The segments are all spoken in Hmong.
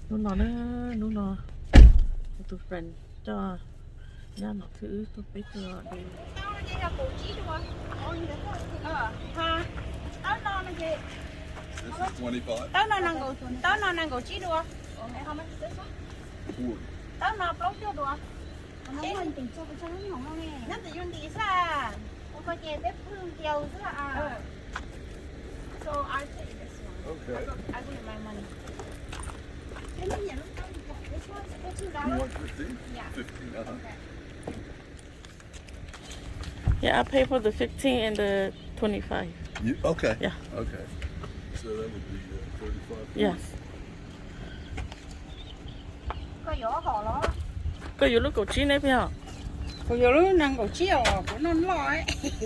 Hnub no na, hnub no kuv tus friend coj nyab nom thwj wb tuaj peb tug de. Taub no nees nkaum tsib dua. Taub no plaub caug dua. Nyob ntawm yus ntim xwb. Ua ko ces peb pw yau xwb. So I take this one. I put my money. This one is fifteen dollars. Yeah. Fifteen, uh-huh. Yeah, I pay for the fifteen and the twenty-five. You, okay. Yeah. Okay. So that would be uh, thirty-five. Yeah. Koj yuav lub kaum tsib ne peb hom? Kuv yuav lub nees nkaum tsib os, kuv noj loj.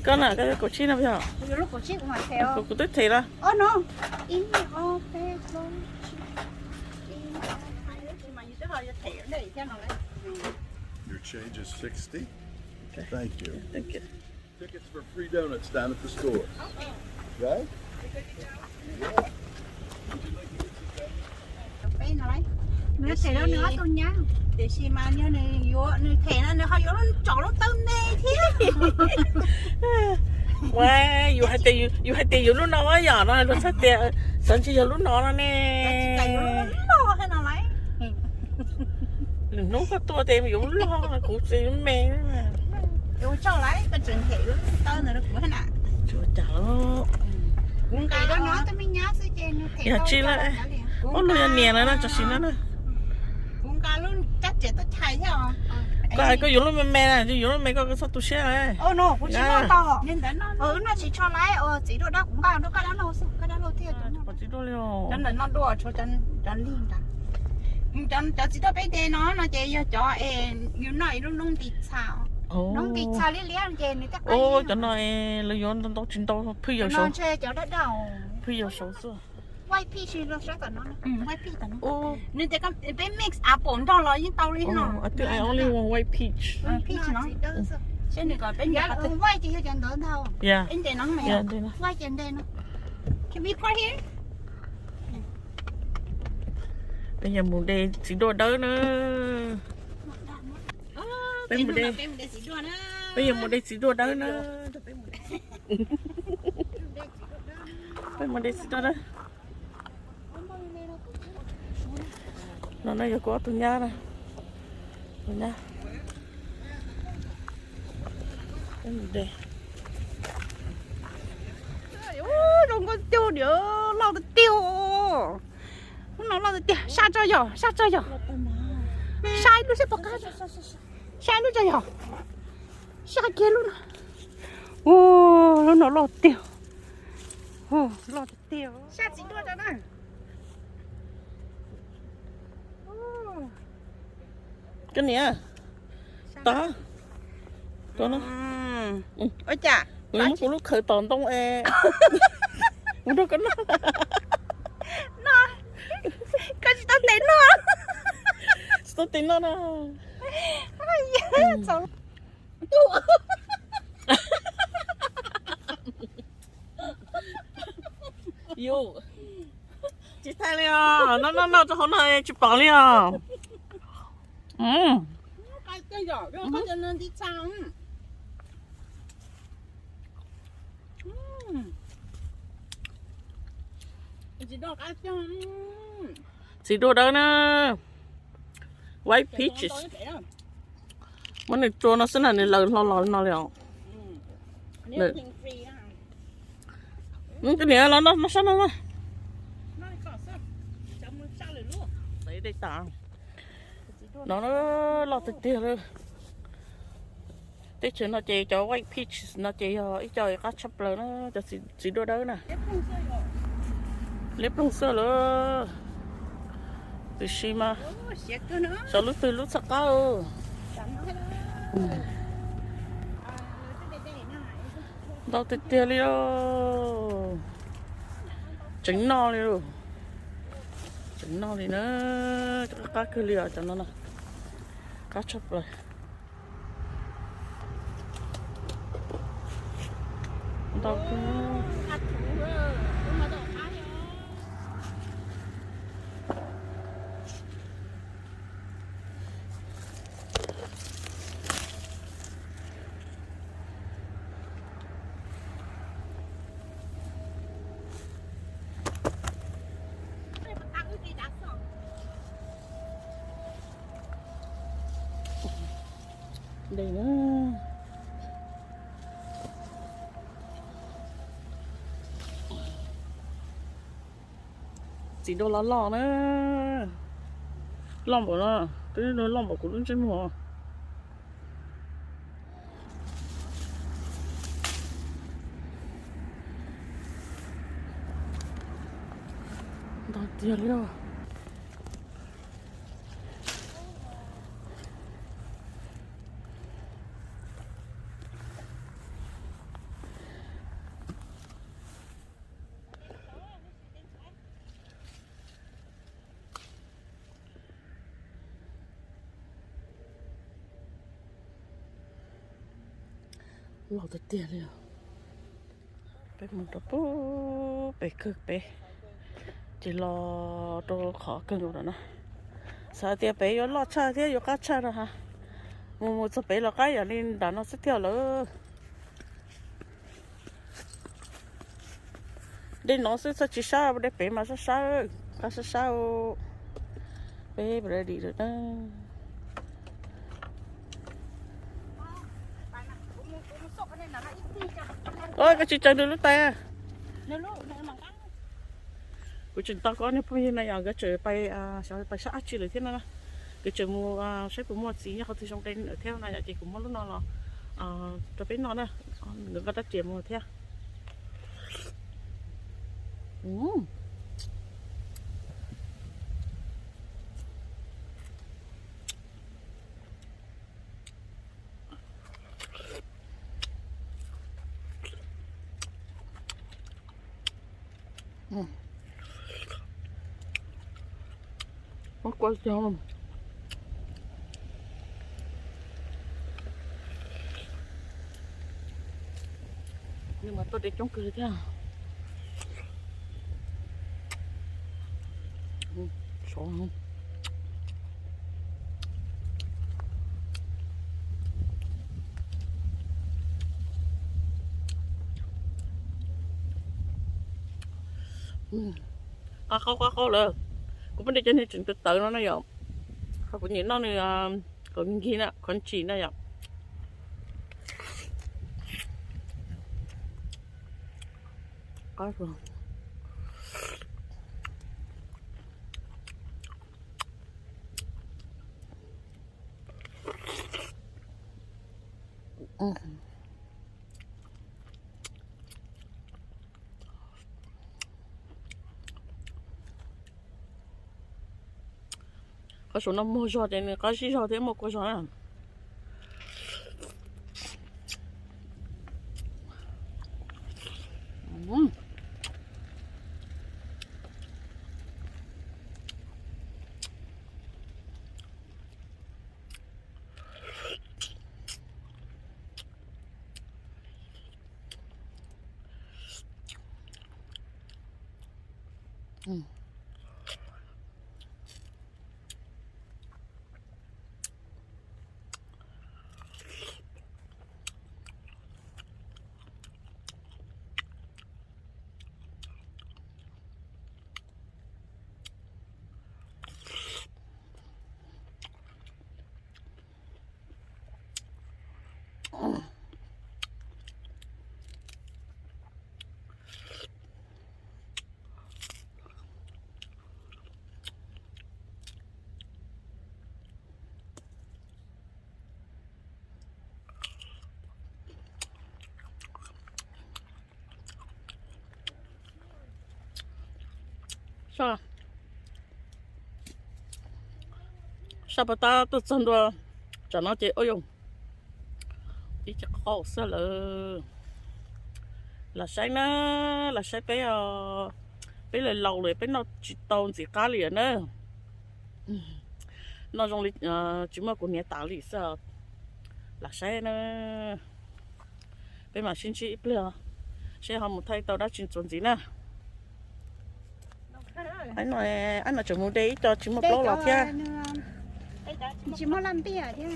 Koj na, koj yuav kaum tsib no peb hom? Kuv yuav lub kaum tsib kuv mam them. Kuv twb them lawm. Ob no, ib ob peb plaub tsib, ib ob peb. Your change is sixty. Thank you. Thank you. Tickets for free donuts down at the store. Right? Nws them rau nws ob tug nyab, tiam sis mas yog nws yuav, nws them no nws ho yuav lub tsom lub tawb me thiab. Ua, yus hais tias yus hais tias yus lub no yom no luag txhais tias xyov ntshe yog lub no no ne. Lwm hnub koj tuaj ces yus lub loj, kuv ces yus me. Ua cas lawm, koj tseem them lub tawb ntawd rau kuv na. Tsis ua cas lawm. Kuv nqa rau no, yog tsis lawm, ua luag yog niam lawm no tam sim no na. Kuv nqa lub rab riam tuaj chais thiab os. Koj hais koj yuav lub me me na, yuav lub me koj txhob tu siab. Kuv tsis noj tau. Noj tsis tshua lawm, txiv duaj dawb kuv nqa rau koj dab laug xwb, koj dab laug thiaj. Cov ntawm no dua, tshuav cov lig nrad. Cov txiv duaj peb de no no ces yog cov es yus noj ib lub noob nti txha. Noob nti txha liab liab ces nws caj qab. Cov no lawv yuav ntau ntau tsis ntau, phwj yawg saud. Ntshe cov dawb dawb. Phwj yawg saud xwb. White peach los saib tom no. White peach tom no. Nws tias peb mix apple nrog los yeej tau li no. I think I only want white peach. Peach no. Seb nws kom peb ntes. White ces yog cov ntawd ntag. Yeah. Peb ntes no. White ces ntes no. Can we put here? Peb yuav mus de txiv duaj dawb na. Peb mus de, peb yuav mus de txiv duaj dawb na. Peb mus de txiv duaj dawb. No no yog kuv ob tug nyab na. Tus nyab. Peb mus de. Zoo nkauj tiag, loj tiag tiag. Lub no loj tiag tiag, sab tso yog, sab tso yog. Sab ib lub seb puas qab. Sab ib lub tso yog. Sab kiag lub no. Lub no loj tiag. Loj tiag tiag. Sab txiv duaj rau na. Koj niam, tod, tod no. Ua cas? Kuv muab kuv lub khaws tom ntoo es kuv nrog koj noj. No, koj tsis tau tes noj. Tsis tau tes noj no. Yus tsis thaij li os, noj noj noj rau hauv no tsis pom li os. Txiv duaj dawb na, white peaches. Muab nws rua no xwb na nws laws hlo los li no li os. Koj niam los no sab no na. No loj tiag tiag li. Teb chaws no ces cov white peaches no ces yog ib co qab tshaj plaws na, cov txiv duaj dawb na. Liab ploog xwb lawm. Tiam sis mas xyov lub twg lub txhaj qab. Ntau tiag tiag li os. Tseem noj li, tseem noj li na. Qab kawg li os cov no na. Qab tshaj plaws. Ntau kawg. Ntau kawg. Dej na. Txiv dua los loj na. Loj npaum no, twb loj npaum kuv lub ntsej muag. Ntau tiag li os. Loj tiag tiag li os. Peb mus rau pem kawg pem, ces los rau qhov kawg nkaus lawm na. Xav tias pem yuav loj tshaj thiab yuav qab tshaj rau ha. Mus mus txog pem los qab yam li nram no xwb tiag lawm. Dej no xwb txhob tsis sab, dej pem mas sab sab, qab sab sab. Peb ready lawm na. Koj tsis tsaws nws lub tais. Kuv tseem tau koj niag phooj ywg na yom, nkawd tseem pais, pais sab ab tsi lawm thiab no. Nkawd tseem mus saib puas muaj txiv nyob qhov twg zoo li thiab no yom, ces kuv muab lub no los rau peb noj na. Nkawd nqa rab riam mus thiab. Muab kua cog. Nws mas tuaj deb coob kawg li thiab. Sov. Qab qaub qab qaub lawm. Kuv muab de cov niag tseem tawv tawv no na yom. Qhov kuv nyiam noj nws kom nkig na, crunchy na yom. Qhov saum no muag zog ces nws qab zib zog thiab muaj kua zog na. Sab pas tab tuaj txog ntua tsam no ces ua yog ib co qau xwb lawm. Lam saib na, lam saib peb, peb laus laus lawm peb noj tsis tau ntxim qab li na. Noj zoo li tsis muaj kuv niam tas li xwb. Lam saib na, peb mam sib ntsib ib pliag seb ho mus thaij tau dab tsi txuas ntxiv na. Ab no tseem mus de ib co tsis muaj plaub los thiab. Tsis muaj laj ntiaj thiab.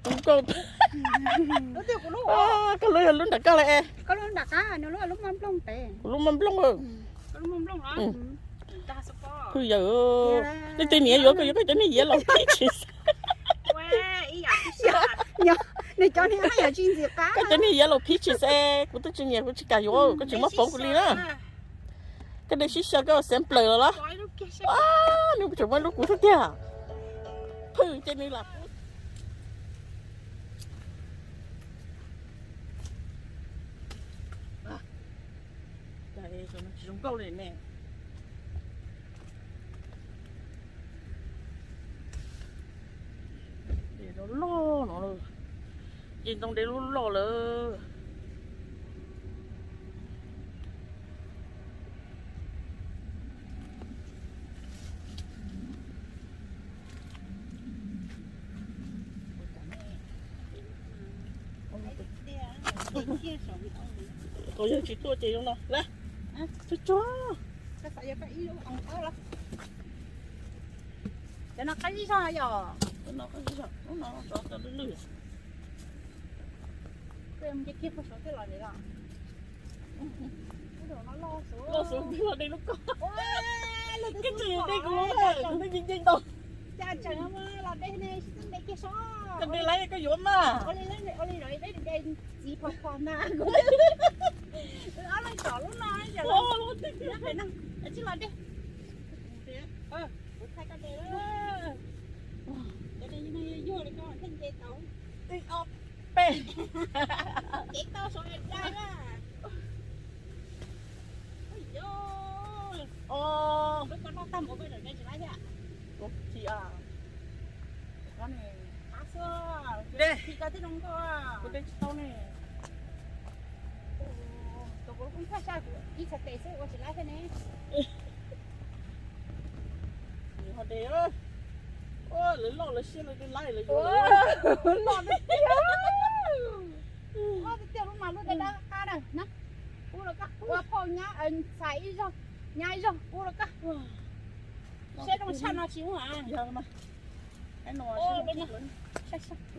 Zoo nkauj. Koj lub yog lub nram koj lawm es. Kuv lub maj nplooj. Kuv yawm, nej tej niam yuav koj yuav koj cov niag yiav laus tib tsis xav. Nws cov niag haj yam tsis ntxim qab. Koj cov niag yellow peaches es kuv twb tsis nyiam, kuv tsis kam yuav, koj tsis muab pauv kuv li na. Koj de sib xyaw koj xiav nplawm los los. Nws tseem muab lub kuv xwb tiag. Phwj ces nws lam pub. Tsis zoo nkauj li ne. Dej loj loj no, nce ntoo dej loj loj lawm. Thaum yawg tsis tuaj ces zoo no lawm. Tsuag tsuag. Cov no qab zib zog yom? Lub no qab zib zog, lub no tsov tau lwj lwj. Koj mus nce kiag puag saud thiaj los li los. Loj xwb los de lub ko. Koj tsis de kuv lub, kuv twb nce nce ntau. Cas tseem los de ne, sib txeeb de kiag saud. Koj de lawm koj yuav mas. Ua li lawm, ua li lawm peb de txiv phom phom na. Ob leeg tsom lub no, tsis los de. Kuv thaij koj de. Cov no yog li koj thiaj nce tau. Peb. Cev tau saum dai na. Ua, lub ko noj tag mus koj zaum de tsis laib thiab. Kuv chim, qab xwb. De, chim koj thiaj zoo nkauj. Kuv de tsis tau ne. Tus kuv lub koob thaij sab kuv ib txhais tes xwb ua tsis laib thiab ne. Ho de, lawv loj lawv siab lawv de laib lawv yuav. Loj tiag tiag. Loj tiag tiag, lub no lub dab dab qab na. Ua phauj nyab, ntxhais ib zaug, nyab ib zaug, ua rau koj. Siab zoo tshaj no tsis muaj. Lub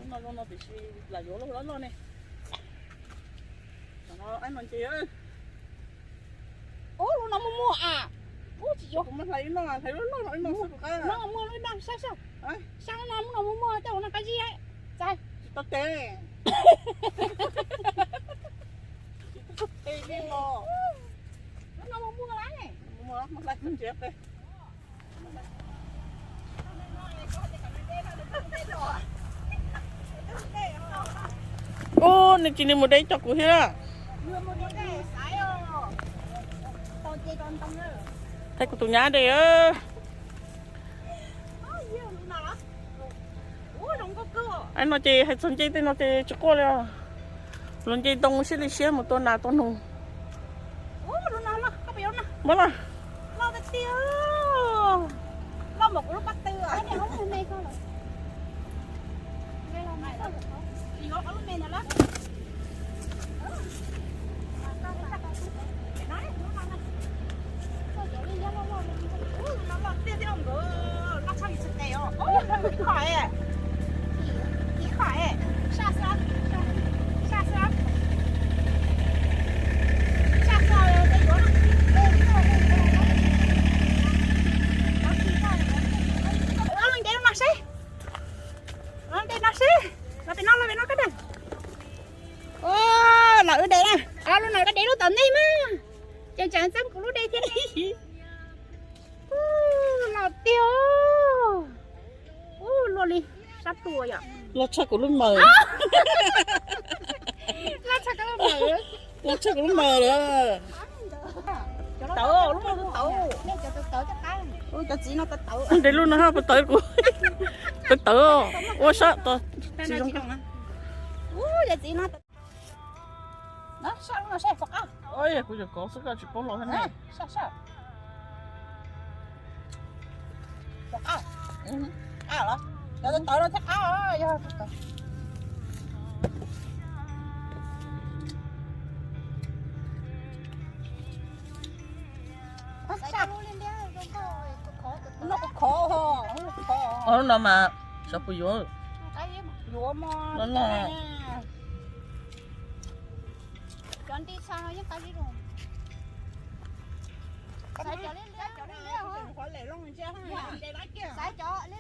no zoo no tiam sis lam yuav lub loj loj ne. Aib no nce. Ub, lub no muaj muag a. Ub, tsis yuav. Kuv muab hlais ib no, hlais lub loj no ib no xwb kuv qab. No muaj lub no sab sab. Sab no muaj no muaj muag, coj lub no qab zib. Txais. Tsis tau tes. Tsis tau tes li los. Lub no muaj muag lawm. Muaj muag, muab hlais xwb ntsiav tes. Ub, nws tsis nws mus de coj kuv thiab. Thaij kuv tus nyab de. Aib no ces hais txog nce tej no ces tsis quaj li os. Luag nce ntoo siab li siab mus tua nas tua noog. Muab los. Los wb de na. Ob lub no de lub tom ntej mas. Ces tseem txeeb kuv lub de thiab ne. Los tiag. Ub, luaj li sab plhu yom. Loj tshaj kuv lub maws. Loj tshaj kuv lub maws. Loj tshaj kuv lub maws lawm. Tawv, lub no tawv. Cov txiv no tawv tawv. De lub no puas tawv kuv. Tawv tawv, ua sab tsis zoo. Kuv yog kov xwb koj tsis paub los thiab ne. Lub no mas xyov puas yuav. Yuav mog. Cov nti txha no yeej qab zib zoo. Xaiv cov liab liab, xaiv cov liab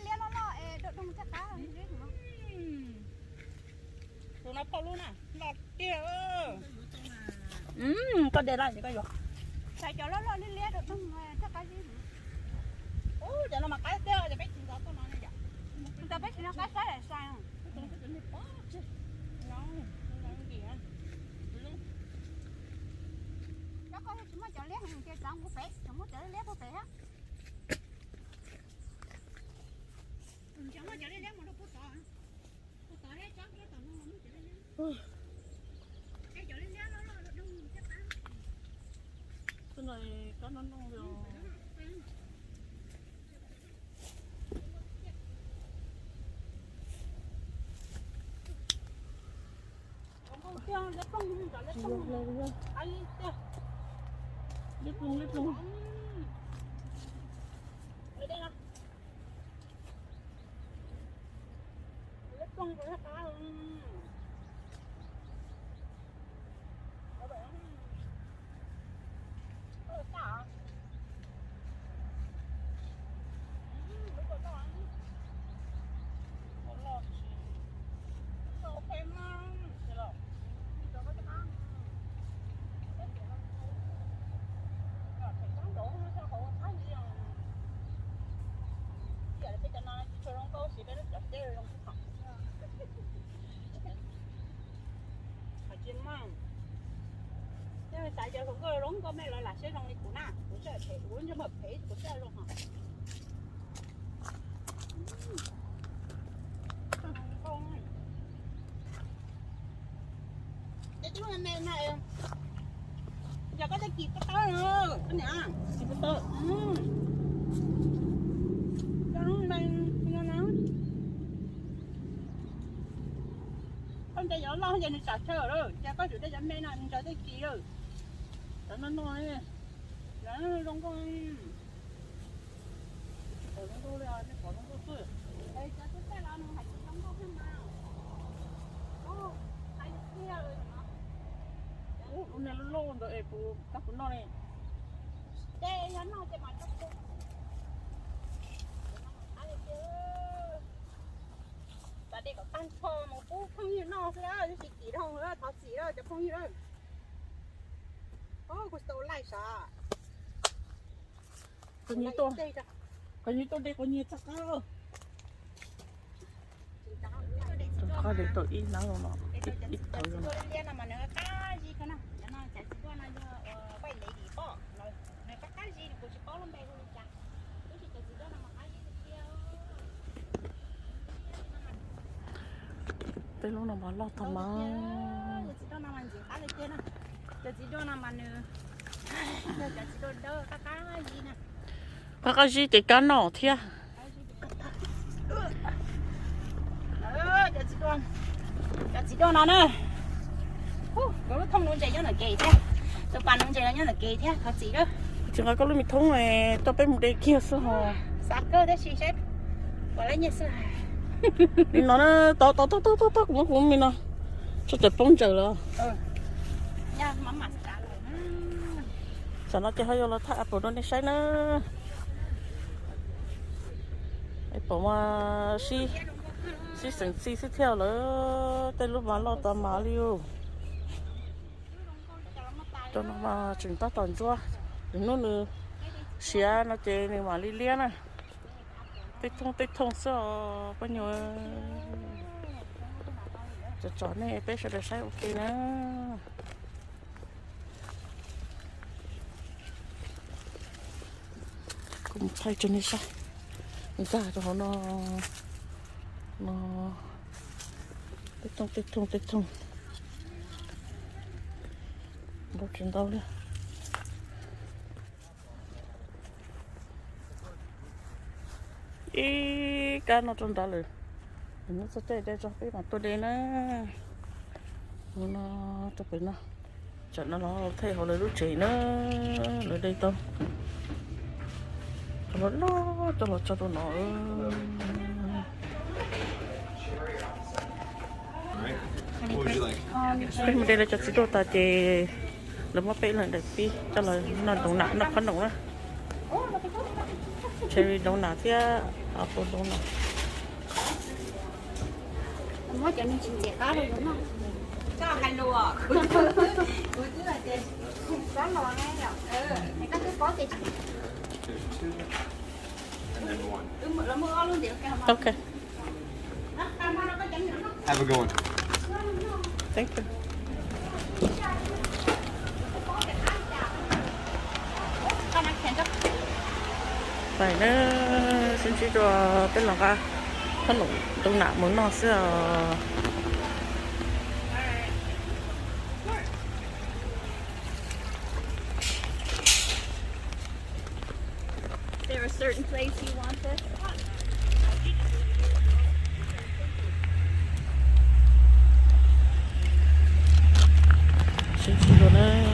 liab loj loj es doog doog thiaj qab. Tus no phauj lub na, loj tiag. Koj de laj ces koj yuav. Xaiv cov loj loj liab liab rau rooj thiaj qab zib. Ub, cov no mas qab tiag, cov peb tsis nco tuaj no ne yom. Cov peb tsis nco qab saib daim xais. Cov koj tsis muaj cov liab heev ces txav mus pem, tseem muaj cov liab liab puag pem thiab. Tseem muaj cov liab liab mus rau puag tod. Tus no kab no no li. Qhov tsis maj, xav cov hluas nkauj zoo nkauj mej los lam siab zoo li kuv na, kuv tseem phem, kuv ntsej muag phem kuv siab zoo hos. Ces tib lub me me na, yog koj tej kis pab tawb no, koj niam, kis pab tawb, cov lub me no na. Koj ntes cov loj ces nws tsam chaw lawm, ces koj tsum ntes cov me no nws ntshaw tej kis lawm. Cov no no, zoo nkauj. Tsis pom zoo nkauj li, nej pom zoo nkauj xwb. Cov tub txaij los nws hais tsis zoo nkauj thiab mas. Ub, hais tiag li no. Ub, lub niag loj loj ntawd es kuv, kab kuv noj li. Ces yog noj ces mas tso. Xav de kom tag nrho mus pub phooj ywg noj xwb, twb tsis kim dhau, thov txim cov phooj ywg. Kuv tsis tau laij sav. Qhov nyias tuaj, qhov nyias tuaj de qhov nyias txog qab. Txog qab de tau ib hnab los no, ib tawv los no. Tej lub no mas loj tag mas. Qab qab zib ces kab noj thiab. Cov txiv duaj no na, lub thooj nuv ntses nyob ntawm kev thiab, tus pas nuv ntses no nyob ntawm kev thiab, thov txim lawm. Tsis nqa koj lub me thoob tuaj peb mus de kiag xwb hos. Xav kawg tab sis saib puas laib nyiaj xwb. Li no na, tau tau tau tau tau, kuv muab kuv lub me no tso cov poob ntsaws los. Tam no ces ho yuav los thaij apple rau nej saib na. Apple mas sib xeem txi xwb thiab lawm, tej lub mas loj tas mas li. Cov no mas tseem tab tom ntsuab, lwm hnub nws siav no ces nws mam li liab na. Tej thooj tej thooj xwb os pab nyuag. Tsom tsom nej peb sawv daws saib ua ke na. Kuv mus thaij rau nej saib nkag rau hauv no. No, tej thooj tej thooj tej thooj, nrau tsis ntau li. Ib kab no rau nrad lawm, nws txog caij de tso peb mam tuaj de na. Mus no rau pem no, tsam no los thaij hauv lawv lub tsev na, lawv de tau cov loj loj coj los tso rau no. Peb mus de lawv cov txiv duaj tas ces lawv muab peb leeg daim pib coj los noj doonut, noj qhob noom na. Cherry doonut thiab apple doonut. Muab cov neeg tsis ntxim qab rau yus noj. Koj hais lus, kuv twb hais tias, koj los ne, koj twb paub tias. Ok. Have a good one. Thank you. Pais na, sib ntsib rau peb los nqa khob noom ntu nam mus noj xwb os. There a certain place you want this? Sib ntsib rau na.